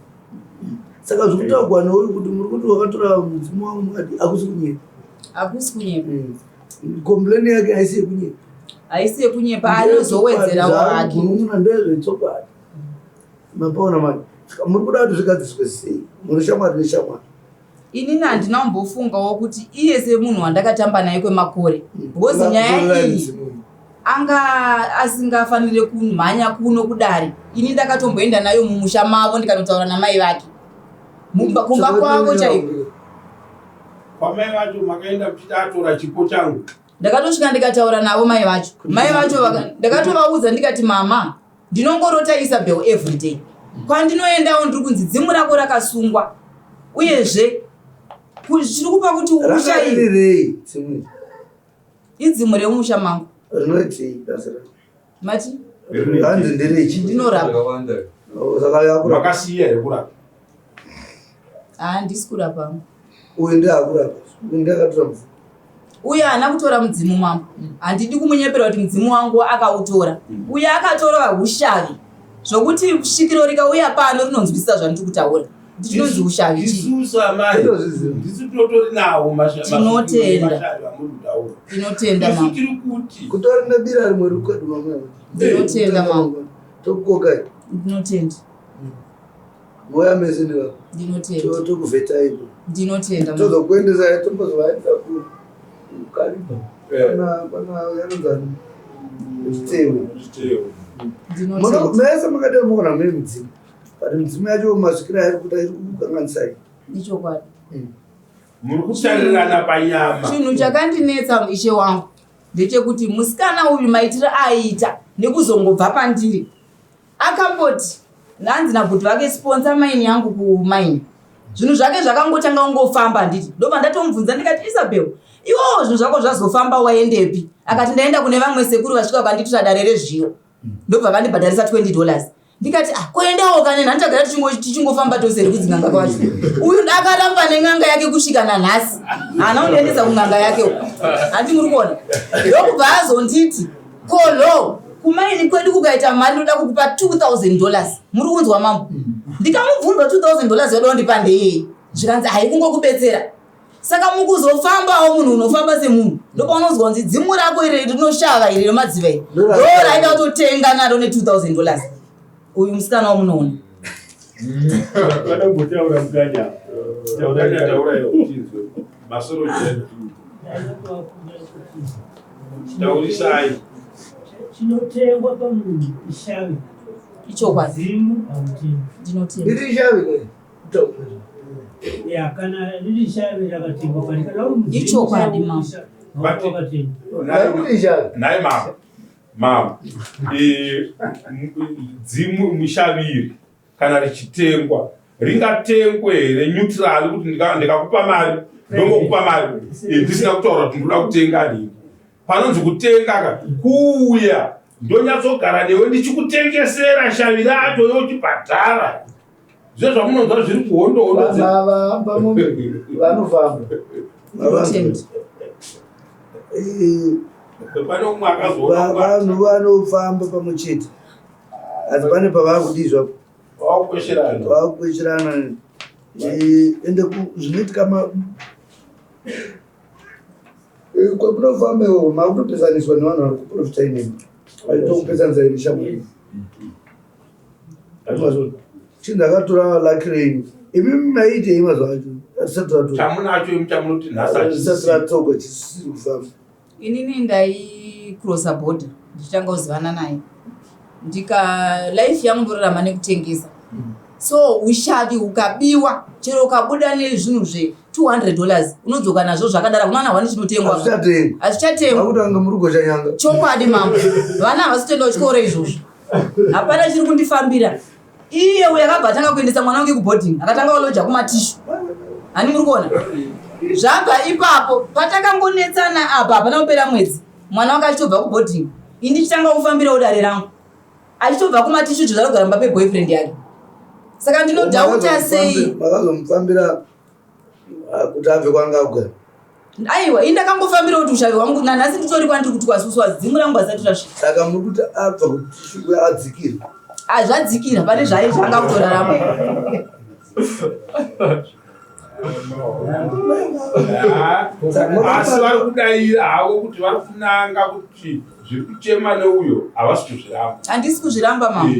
[SPEAKER 1] Saka zviri kutaurwa neuyu kuti muri kuti wakatora mudzimu wangu mukati hakusi kunyepa.
[SPEAKER 3] Hakusi kunyepa.
[SPEAKER 1] Complain yake haisi yekunyepa.
[SPEAKER 3] Haisi yekunyepa anozowedzerawo hake.
[SPEAKER 1] Gunun'una ndezvechokwadi. Mapaona manje. Saka muri kuda kuti zvigadziswe sei? Muri shamwari neshamwari.
[SPEAKER 3] Inini handina kumbofungawo kuti iye semunhu wandakatamba naye kwemakore because nyaya iyi anga asingafanire kumhanya kuno kudare. Ini ndakatomboenda nayo mumusha mavo ndikanotaura namai vake. Mumba kumba kwavo chaiko.
[SPEAKER 4] Kwamai vacho makaenda muchiti atora chipo changu.
[SPEAKER 3] Ndakatosvika ndikataura navo mai vacho. Mai vacho ndakatovaudza ndikati mama ndinongorota Isabel everyday. Kwandinoendawo ndiri kunzi dzimu rako rakasungwa. Uyezve chiri kupa kuti ushayi.
[SPEAKER 1] Rakarirei dzimu iri?
[SPEAKER 3] Idzimu remusha mangu.
[SPEAKER 1] Rinoitei basa raro?
[SPEAKER 3] Mati?
[SPEAKER 1] Hanzi nderechi.
[SPEAKER 3] Ndinorapa.
[SPEAKER 6] Zvakawanda.
[SPEAKER 1] Oh, saka yakurapa.
[SPEAKER 4] Makasiya here kurapa?
[SPEAKER 3] Haa ndisi kurapa.
[SPEAKER 1] Uyu ndiye akurapa. Uyu ndiye akatora mudzimu.
[SPEAKER 3] Uyu haana kutora mudzimu mambo. Handidi kumunyepera kuti mudzimu wangu akautora. Uyu akatora hushavi. Zvokuti svikiro rikauya pano rinonzwisisa zvandiri kutaura. Kuti chinonzi hushavi chii.
[SPEAKER 4] Isusu amai
[SPEAKER 1] Ndozviziva.
[SPEAKER 4] ndisu totori nawo
[SPEAKER 3] Tinotenda.
[SPEAKER 4] mashavi amuri kutaura.
[SPEAKER 3] Ndinotenda
[SPEAKER 4] Isu
[SPEAKER 3] mambo.
[SPEAKER 4] tiri kuti
[SPEAKER 1] Kutori nebira rimwe riri kwedu mamwe.
[SPEAKER 3] Ndinotenda mambo.
[SPEAKER 1] Tokukokai.
[SPEAKER 3] Ndinotenda.
[SPEAKER 1] Moya mese nevako.
[SPEAKER 3] Ndinotenda.
[SPEAKER 1] Tokuvhetai.
[SPEAKER 3] Ndinotenda mambo.
[SPEAKER 1] Tozokuendesai tombozovaendesa kuKariba.
[SPEAKER 4] Eh.
[SPEAKER 1] Pana pana yanonzani. Chitewe.
[SPEAKER 4] Chitewe.
[SPEAKER 3] Ndinotenda.
[SPEAKER 1] Mese makadai muona mune midzimu. But midzimu yacho masvikiro airi kuita iri kukukanganisai.
[SPEAKER 3] Ichokwadi.
[SPEAKER 4] Muri kutarirana panyama.
[SPEAKER 3] Chinhu chakandinetsa ishe wangu ndechekuti musikana uyu maitiro aiita nekuzongobva pandiri akamboti hanzi nabhuti vake sponsor maini yangu kumaini zvinhu zvake zvakangotanga kungofamba handiti ndobva ndatomubvunza ndikati Isabel iwowo zvinhu zvako zvazofamba waendepi akati ndaenda kune vamwe sekuru vasvika vakandiitira dare rezviyo ndobva vandibhadharisa 20 dollars ndikati ah, koendawo kane nhani tagara tichingofamba tose here kudzin'anga kwacho uyu akaramba nen'anga yake kusvika nanhasi haana kundiendesa kun'anga yake handi muri kuona ndokubva azonditi kolo kumaini kwedu kukaita mari ndoda kukupa 2000 dollars muri kunzwa mambo ndikamubvunza 2000 dollars yoda kundipa ndeyei zvikanzi haikungokubetsera Saka mukuzofambawo munhu unofamba semunhu ndopaunonzwa kunzi dzimu rako iri rinoshava iri remadziva iri ndo raida kutotenga naro ne 2000 dollars uyu musikana wamunoona
[SPEAKER 8] Vada kumbotaura mukanya.
[SPEAKER 4] Mukanya taura iwe tinzwe. Masoro chena. Taurisai.
[SPEAKER 9] Chinotengwa pamunhu ishavi.
[SPEAKER 3] Ichokwadi.
[SPEAKER 9] Dzimu hautengwi.
[SPEAKER 3] Ndinotenga.
[SPEAKER 1] Iri ishavi.
[SPEAKER 9] Ya kana riri shavi rakatengwa but kana uri mudzimu
[SPEAKER 3] Ichokwadi, mama.
[SPEAKER 9] wakatengwa.
[SPEAKER 4] Nhai mama. Mama. Eh, dzimu mushaviri kana richitengwa ringatengwe here neutral kuti ndikakupa mari ndongokupa mari eh, ndisina kutaura kuti ndinoda kutenga nini panonzi kutenga ka kuuya ndonyatsogara newe ndichikutengesera shavi racho yochibhadhara zve zvamunonzwa zviri kuhondo hondo
[SPEAKER 1] Vamba mombe vanofamba.
[SPEAKER 4] Pane umwe akazoona
[SPEAKER 1] Vanhu vanofamba pamwe chete. Asi pane pavakudii zvapo.
[SPEAKER 4] Vakukwesherana.
[SPEAKER 1] Vakukwesherana. Ende zvinoitika ma kwamunofamba iwo makutopesaniswa nevanhu vari kuprofita inini. Vaitokupesanisa ini shamwari. Chinhu ndakatora lucky renyu. Imi maiitei mazuva acho? Hatisati tatora.
[SPEAKER 4] Chamunacho imi chamunoti nhasi
[SPEAKER 1] Hatisati tatogwa chisiri kufamba.
[SPEAKER 3] Inini ndaicrossa border ndichitanga kuzivana naye ndika life yangu ndorarama nekutengesa so ushavi hukabiwa chero ukabuda nezvinhu zve 200 dollars unodzoka nazvo zvakadaro hakuna hwani chinotengwa
[SPEAKER 1] Hazvichatengwi.
[SPEAKER 3] hazvichatengwa
[SPEAKER 1] Vakutanga muri kugosha nyanga.
[SPEAKER 3] Chokwadi mambo vana havasi kutoenda kuchikoro izvozvo hapana chiri kundifambira iye uyo akabva atanga kuendesa mwana wake kuboarding akatanga kuloja kumatishu hani muri kuona zvabva ipapo patakangonetsana apa hapana kupera mwedzi mwana wake achitobva kuboarding ini ndichitanga kufambirawo dare rangu achitobva kumatishu zvaarikugara mumba peboyfriend yake saka ndinodhauta sei
[SPEAKER 1] Makazomufambira ah, kuti abve kwanga akugara.
[SPEAKER 3] Aiwa, ini ndakangofambira kuti ushavi hwangu nanhasi nditori kwandiri kuti kwasuswa dzimu rangu asati rasvika.
[SPEAKER 1] Saka muri kuti abva kuti adzikira.
[SPEAKER 3] Ah, zvadzikira pane zvaye zvanga kutorarama.
[SPEAKER 4] Asi vari kudaira havo kuti vari kunanga kuti zviri kuchema neuyo havasi kuzviramba.
[SPEAKER 3] Handisi kuzviramba mama.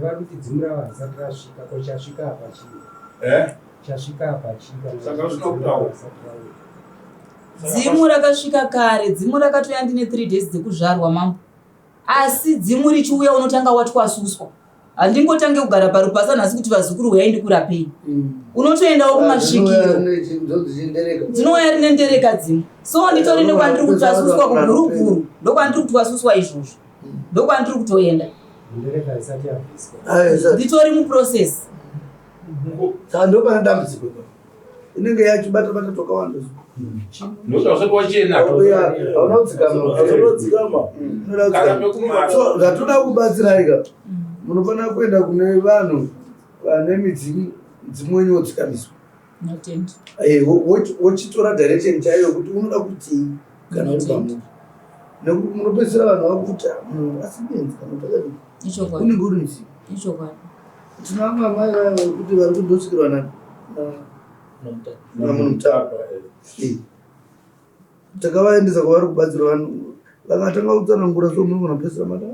[SPEAKER 5] Vari kuti dzimu ravo harisati rasvika ko chasvika apa chii?
[SPEAKER 4] Eh?
[SPEAKER 5] Chasvika apa chii? Kana
[SPEAKER 4] Saka usina kutaura.
[SPEAKER 3] Dzimu rakasvika kare, dzimu rakatouya ndine 3 days dzekuzvarwa mambo. Asi dzimu richiuya unotanga watwasuswa. Handingotange kugara parupasa nhasi kuti vazukuru huyai ndikurapei. Unotoendawo kumasvikiro. Dzinouya rine ndereka dzimu. So nditori nekwandiri kutwasuswa kuguruguru. Ndokwandiri kutwasuswa izvozvo. Ndokwandiri kutoenda.
[SPEAKER 5] Ndereka isati yabviswa.
[SPEAKER 3] Nditori muprocess.
[SPEAKER 1] Saka ndopane dambudziko ipapo. Inenge yachibata bata twakawanda.
[SPEAKER 4] Nokuti hausati wachena.
[SPEAKER 1] Hauna kudzikama.
[SPEAKER 4] Hausati wadzikama.
[SPEAKER 1] Unoda
[SPEAKER 4] Kana
[SPEAKER 1] kudzikama.
[SPEAKER 4] pekumara.
[SPEAKER 1] So zvatoda kubatsirai ka. Munofanira kuenda kune vanhu vane midzimu mudzimu wenyu wodzikamiswa.
[SPEAKER 3] Notenda.
[SPEAKER 1] Eh, wochitora direction chaiyo yekuti unoda kutii kana uri pamunhu. Nekuti munopedzisira vanhu vakuti "Ah, munhu asi benzi kana kuti akadii."
[SPEAKER 3] Ichokwadi.
[SPEAKER 1] Unenge uri mudzimu.
[SPEAKER 3] Ichokwadi.
[SPEAKER 1] Tina vamwe amai vaya vekuti vari kundosvikirwa namunhu mutapa. Eh. Takavaendesa kwavari kubatsira vanhu vakatanga kutsanangura so munogona kupedzisira mata.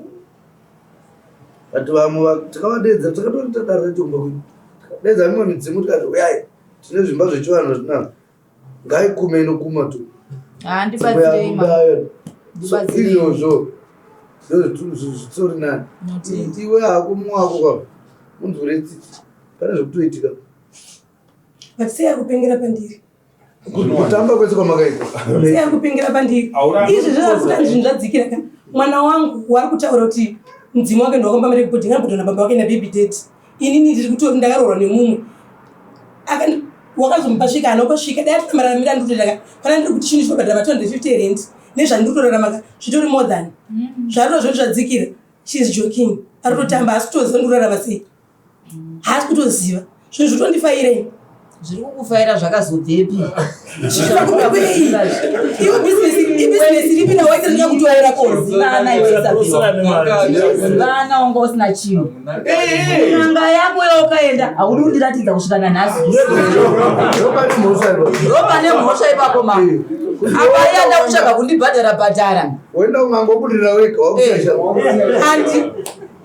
[SPEAKER 1] But vamwe takavadeedza takatori tadaro rechomba kwedu. Tikadeedza mimwe midzimu tikati uyai tine zvimba zvechivanhu zvatinazvo. Ngaikume inokuma tu.
[SPEAKER 3] Ah, ndibatsirei ma.
[SPEAKER 1] So
[SPEAKER 3] Ndibatsirei.
[SPEAKER 1] izvozvo ndozvitori nani.
[SPEAKER 3] Notenda.
[SPEAKER 1] Iwe hako mumwe wako kwako munzwire tsitsi pane zvekutoitika.
[SPEAKER 2] But sei ari kupengera pandiri?
[SPEAKER 1] Kutamba kwese kwamakaita.
[SPEAKER 2] Sei ari kupengera pandiri?
[SPEAKER 4] Haurani
[SPEAKER 2] Izvi zvazvakuti zvinhu zvadzikira ka. Mwana wangu wari kutaura kuti mudzimu wake ndowakomba mari yekubhodhinga anobhodhwa nababa wake nababy daddy. Inini ndiri kutori ndakaroorwa nemumwe. Wakazomupa svika haana kupasvika dai atina mararamiro andikutoita ka. Kana ndiri kuti chinhu chinobhadhara ma 250 rent nezvandiri kutorarama ka zvitori more than. Zvariro zvoti zvadzikira. She is joking. Ari kutotamba haasi kutoziva ndikurarama sei. Haasi kutoziva. Zvinhu zvotondifairei.
[SPEAKER 3] Zviri kukufaira zvakazobvepi?
[SPEAKER 2] Iwe business ibusiness ripi nawaita ndinga kutoraira kozi.
[SPEAKER 3] Zivana iwe Isabel. Zivana wanga usina chinhu. N'anga yako yawakaenda haudi kundiratidza kusvika nanhasi. Ropa nemhosva ipapo mama. Apa iye ada kutsvaga kundibhadhara bhadhara.
[SPEAKER 1] Woenda kun'anga wobudirira wega wakushaisha.
[SPEAKER 2] Handi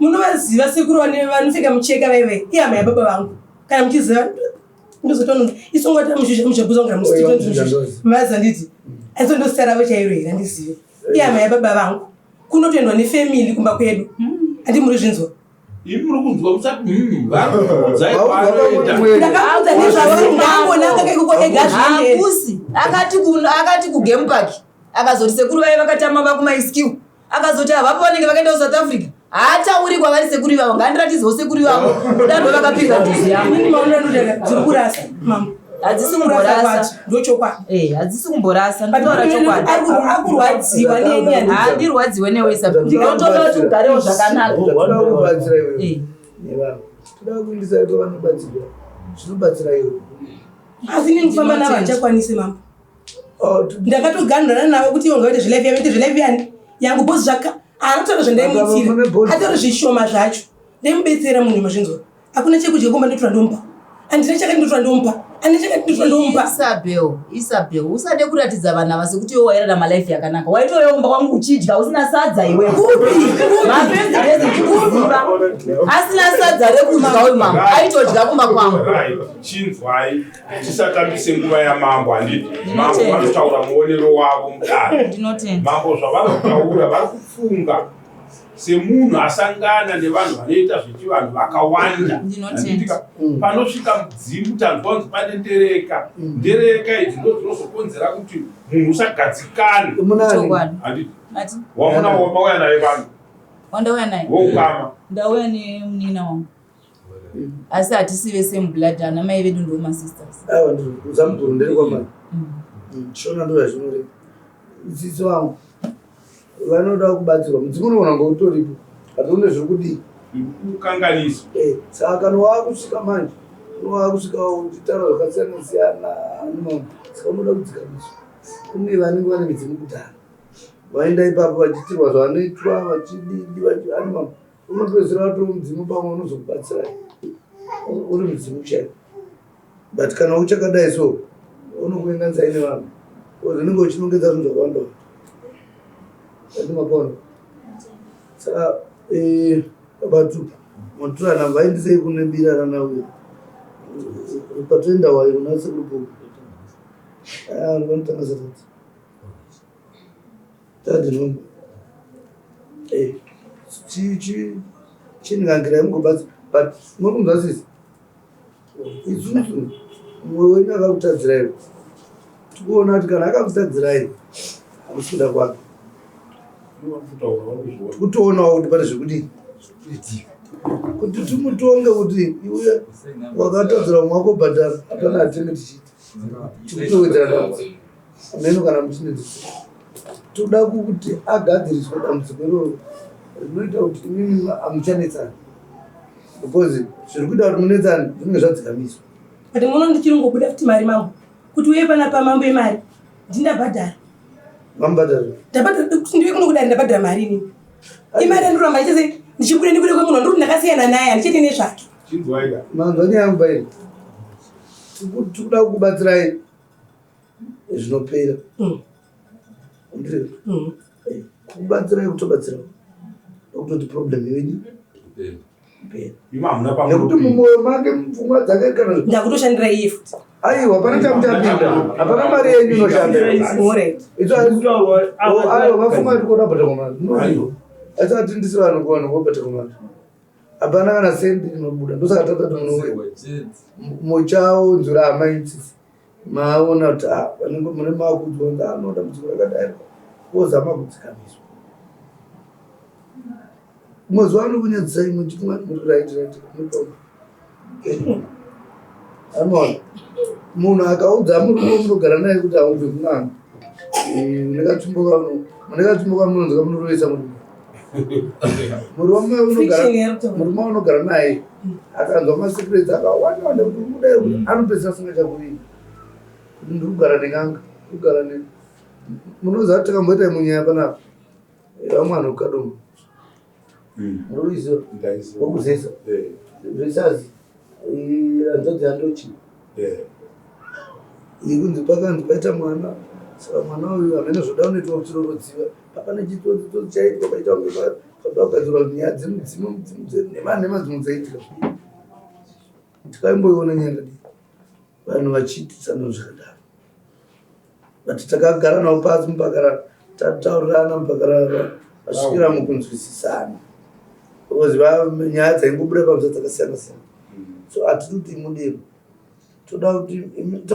[SPEAKER 2] munovaziva sekuru vane vanopfeka mucheka vaive ihama yababa vangu. Kana muchiziva ndozotoona isongota mushusha mushabuza kunga musitito maza nditi. Asi ndosita ravo chairo here handizive. Ihama yababa vangu. Kunotoendwa nefamily kumba kwedu. Handi muri zvinzwa.
[SPEAKER 4] Imi muri kunzwa musati vari kukuudzai kwaanoenda.
[SPEAKER 2] Ndakaudza nezvavo ndangonanga kaikoko ega zviendere.
[SPEAKER 3] Hakusi. Akati akati kugame park. Akazoti sekuru vaye vakatama vakumaiskill. Akazoti havapo vanenge vakaenda kuSouth Africa. Haatauri kwavari sekuru ivavo, ngaandiratidzewo sekuru ivavo. Kudaro vakapinga njuzu yangu.
[SPEAKER 2] Inini maonero andinoita dziri kurasa mambo.
[SPEAKER 3] Hadzisi
[SPEAKER 2] Kurasa
[SPEAKER 3] kumborasa.
[SPEAKER 2] kwadzo ndochokwadi.
[SPEAKER 3] Eh, hadzisi kumborasa. Ndinotaura chokwadi.
[SPEAKER 2] Akurwadziwa neni handiti.
[SPEAKER 3] Handirwadziwe newe Isabel. Ndinotoda kuti ugarewo zvakanaka.
[SPEAKER 1] Toda kubatsira iwewe.
[SPEAKER 3] Eh.
[SPEAKER 1] Nevanhu. Toda kuindisa iwe vanobatsirwa. Zvinobatsira iwe.
[SPEAKER 2] Asi inini kufamba navo handichakwanisi mambo.
[SPEAKER 1] Oh,
[SPEAKER 2] Ndakatoganhurana navo kuti ivo ngavaite zvelife yavo ite zvelife yani yangu boss zvaka haana kutaura zvandaimuitira atori zvishoma zvacho ndaimubetsera munhu mazvinzwa hakuna chekudya kumba ndotora ndomupa handina chakati ndotora ndomupa handina chakati ndotora ndomupa
[SPEAKER 3] Isabel, Isabel, usade kuratidza vanhu ava sekuti iwe wairarama life yakanaka. Waitouya kumba kwangu uchidya usina sadza iwe. Mafenzi bezi ndikuziva. Asina sadza rekudya uyu mama. Aitodya kumba kwangu.
[SPEAKER 4] Right, chinzwai tisatambise nguva yamambo handiti mambo
[SPEAKER 3] Ndinotenda.
[SPEAKER 4] vanotaura muonero wavo mudare
[SPEAKER 3] Ndinotenda.
[SPEAKER 4] mambo zvavanotaura vari kufunga semunhu asangana nevanhu vanoita zvechivanhu vakawanda
[SPEAKER 3] Ndinotenda.
[SPEAKER 4] Handitika? Panosvika mudzimu tanzwa kunzi pane ndereka ndereka idzi ndo dzinozokonzera kuti munhu usagadzikane
[SPEAKER 1] Munani?
[SPEAKER 3] Chokwadi.
[SPEAKER 4] handiti
[SPEAKER 3] Ati
[SPEAKER 4] wamuna wamauya naye vanhu
[SPEAKER 3] wandauya naye.
[SPEAKER 4] woukama
[SPEAKER 3] Ndauya nemunin'ina wangu. Asi hatisi vese mublood ana mai vedu ndo masisters.
[SPEAKER 1] Aiwa ndizamuguru ndiri kwamai. Shona ndo zvazvinoreva. Tsitsi wangu vanoda kubatsirwa mudzimu unogona kunge utoripo but une zviri kudii.
[SPEAKER 4] Kukanganisa.
[SPEAKER 1] Eh, saka kana waakusvika manje wakusvika uchitaura zvakasiyana siyana no saka unoda kudzikamiswa. Kune vanenge vane midzimu kudhara vaenda ipapo vachiitirwa zvavanoitwa vachididi vachianima unopedzisira watoo mudzimu pamwe unozokubatsirai uri mudzimu chaiwo but kana uchakadai so unokuenganisai nevanhu unenge uchinongedza zvinhu zvakawanda andimapona saka batu maturana vaendesei kune bira rana uyo patoenda wayo kuna sekuru vanotanga satati tadi nomba chingangirai mugobatsi but muri kunzwa sisi isusu mumwe wenyu akakutadzirai tikuona kuti kana akakutadzirai hamusi kuda kwake tikutoonawo kuti pane zvekudii kuti timutonge kuti iwe wakatadzira mumwe wako bhadhara hapana hatinge tichiita. Tikutowedzera dambudziko. Ameno kana muchinenzisa. Toda kuti agadziriswe dambudziko iroro rinoita kuti imimi hamuchanetsani. Because zviri kuita kuti munetsani zvinenge zvadzikamiswa.
[SPEAKER 2] But muno ndichiri kungobuda futi mari mambo. Kuti uye panapa mambo yemari. Ndindabhadhara.
[SPEAKER 1] Mambhadhara.
[SPEAKER 2] Ndabhadhara kuti ndive kuno kudari ndabhadhara mari inini. Imari yandoramba ichese ndichibuda ndibude kwemunhu ndiri ndakasiyana naye handichete nezvake.
[SPEAKER 4] Chinzwaika.
[SPEAKER 1] Manzwa nyaya yangu baini. Tikuda kukubatsirai zvinopera. Ndiri. Kukubatsirai kutobatsira. Ndokutoti problem yenyu ipere.
[SPEAKER 4] Imi hamuna
[SPEAKER 1] Nekuti mumwoyo make mupfungwa dzake kana
[SPEAKER 2] Ndakutoshandira iye futi.
[SPEAKER 1] Aiwa hapana chamuchapinda. Hapana mari yenyu inoshanda.
[SPEAKER 2] Alright.
[SPEAKER 1] Idzo aiwa vafunga kuti kuona bhadhara mari. No. Asi atindisi vanhu kuvanhu vobhadhara mari. Hapana kana sendi inobuda. Ndosaka tatati munouya. Muchaonzura hama itsitsi. Maona kuti ah vanenge mune makudzwa kuti anoda dambudziko rakadai. Wozama kudzikamiswa. Mazuva ano kunyadzisai muchiti mwari muri right right mutombo. Anoona munhu akaudza murume munogara naye kuti haubve kun'anga. Mune katsvimbo kauno mune katsvimbo kamunonzwa munorovesa murume. Murume unogara murume unogara naye akanzwa masecrets akawanda wanda kuti urikudai kuti anopedzisira asingachakuvigi. Kuti ndiri kugara nen'anga, ndiri kugara ne munoziva kuti takamboita imwe nyaya panapa. Vamwe vanhu vekukadoma. Munoiziva? Wokuzesa. Zvesazi. Hanzvadzi yandochi. Yekunzi pakanzi paita mwana saka mwana uyu hameno zvoda unoitwa kuchirorodziva papane chitsotsi tsotsi chaitwa paita kunge pakuda kugadzirwa nyaya dzemudzimu mudzimu dzenhema nhema dzimwe dzaitika tikaimboiona nyaya yakadii vanhu vachiitisana zvakadaro but takagara navo pasi mupakara tataurirana mupakara vasvikira mukunzwisisana because nyaya dzaingobuda pamusoro dzakasiyana siyana so hatidi kuti mudero toda kuti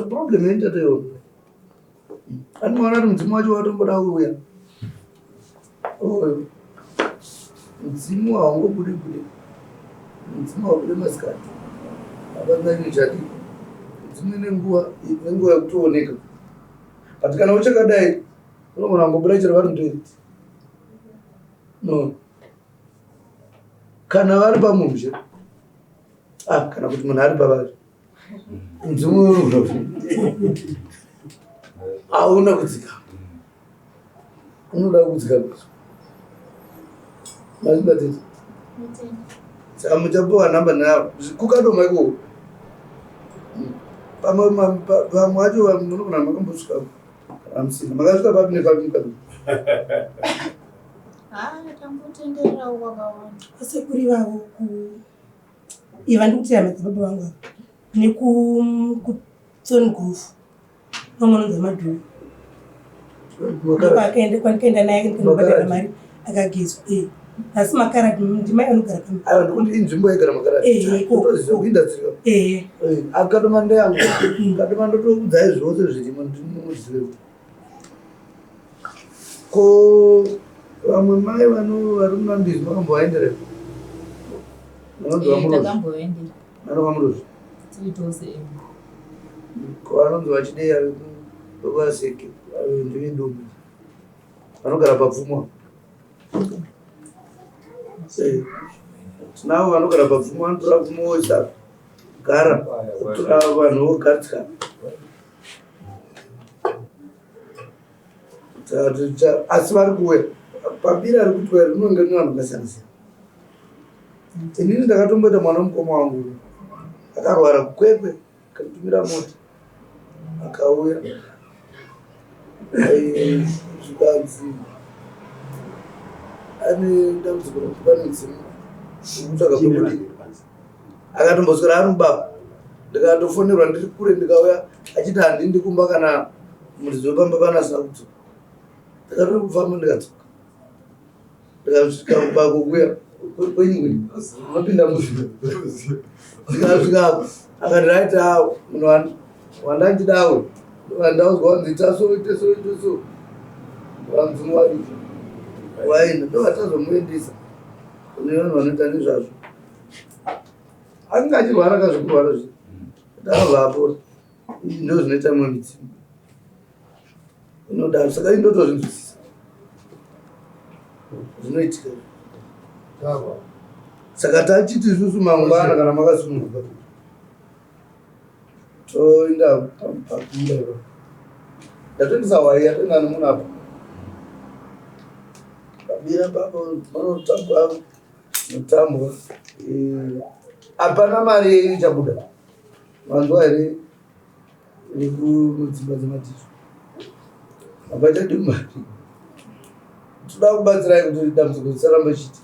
[SPEAKER 1] problem yenyu tatoiona anoona kuti mudzimu wacho watomboda kuuya oyo mudzimu haungobudi bude mudzimu haubude masikati hapana chinhu chadii mudzimu ine nguva nenguva yekutooneka but kana uchakadai unogona kungobuda chero vari mutoilet no kana vari pamunhu chete ah kana kuti munhu ari pavari mudzimu unogona kuti hauna kudzikama unoda kudzikamiswa mazvibatidza saka muchapiwa nhamba navo kukadoma ikoko pamwe vamwe vacho munogona makambosvika kana musina makasvika papi nepapi mukadoma
[SPEAKER 10] Tambotendererawo kwakawanda.
[SPEAKER 2] Kwasekuru ivavo ku iva ndikuti hama dzababa vangu ava nekuThorn Grove vamwe vanonzi vamadhuyu ndokwaakaenda kwandikaenda naye ndikanobhadhara mari akagezwa eh asi makaradi ndimai vanogara pamba
[SPEAKER 1] aiwa ndikuti inzvimbo yaigara makaradi
[SPEAKER 2] Eh, ikoko.
[SPEAKER 1] Totoziva kuindastry
[SPEAKER 2] eh
[SPEAKER 1] akadoma ndeyangu kadoma ndotokuudzai zvose zvirimo ndinozive Ko vamwe mai vano vari munambizi makambovaendera vanonzi vamurozi
[SPEAKER 10] Takamboendera
[SPEAKER 1] vano vamurozi
[SPEAKER 10] tiri tose eh.
[SPEAKER 1] ko vanonzi vachideya vekuvaseke ndivedume vanogara papfumwa Eh, tinavo vanogara papfumwa vanotora pfumwa voisa gara votora vanhu vogarisana Asi vari kuuya pabira ari kuitwa rinonge rine vanhu vakasiyana siyana. Inini ndakatomboita mwana wemukoma wangu akarwara kukwekwe akamutumira mota akauya zvikanzi ane dambudziko rekuti pane mudzimu uri kutsvaga pekudii akatomboswera ari mubaba ndikatofonerwa ndiri kure ndikauya achiti handindi kumba kana muridzi wepamba pana asina kudzoka ndakatori kufamba ndikadzoka ndikasvika kubako kuya kwenywe unopinda muzvino ndikasvika akati right awo munhu wandandidawo ndaudzwa wanzi ita so ite so ite so wanzi waita waenda ndovatazomuendesa kune vanhu vanoita nezvazvo anga achirwara kazvekurwara zvi ndakabva apora. Ndo zvinoita mimwe midzimu inodaro, saka indotozvinzwisisa zvinoitika. Saka tachiti isusu mangwana kana makasununguka toenda pakunda ipapo. Ndatoendesa hwai yatoenda nemunhu apo pabira papo panotambwa mutambwa. Hapana mari yenyu ichabuda, manzwa here? Mudzimba dzematiso hapachadi mari, toda kubatsirai kuti dambudziko risaramba chiiti.